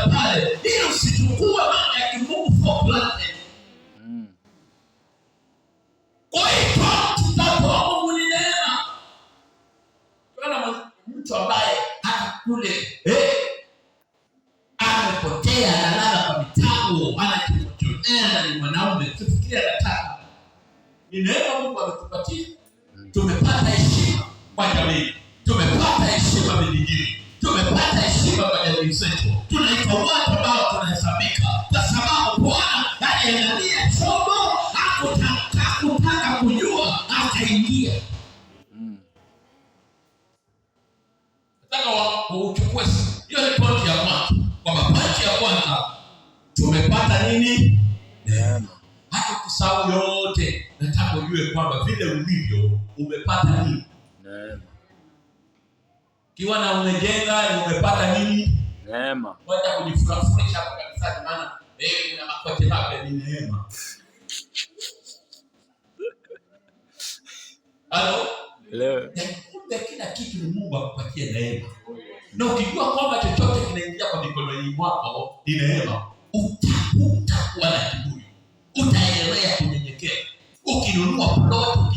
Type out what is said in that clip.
pale ili usichukue mambo ya kimungu for granted. Kwa hiyo tutatoa Mungu ni neema. Tunaona mtu ambaye hata kule amepotea, analala kwa mitango, anajikojonea, ni mwanaume, sifikiri anataka. Ni neema Mungu ametupatia. Tumepata heshima kwa jamii, tumepata heshima vijijini, tumepata heshima kwa jamii zetu. Tunaitwa watu ambao tunahesabika, kwa sababu Bwana aliangalia chombo, hakutaka kujua, akaingia. Nataka uchukue hiyo ni pointi ya kwanza, kwamba pointi ya kwanza tumepata nini? Neema. Hata kusahau yote, nataka ujue kwamba vile ulivyo umepata nini. Neema. Kiwa na umejenga ni umepata nini? Neema. Wacha kujifurahisha hapo kanisani, maana una makote mapya, ni neema. Halo? Leo. Na kumbe kila kitu ni Mungu akupatie neema. Na ukijua kwamba chochote kinaingia kwa mikononi mwako ni neema, utakuwa na kiburi, utaendelea kunyenyekea. Ukinunua plot,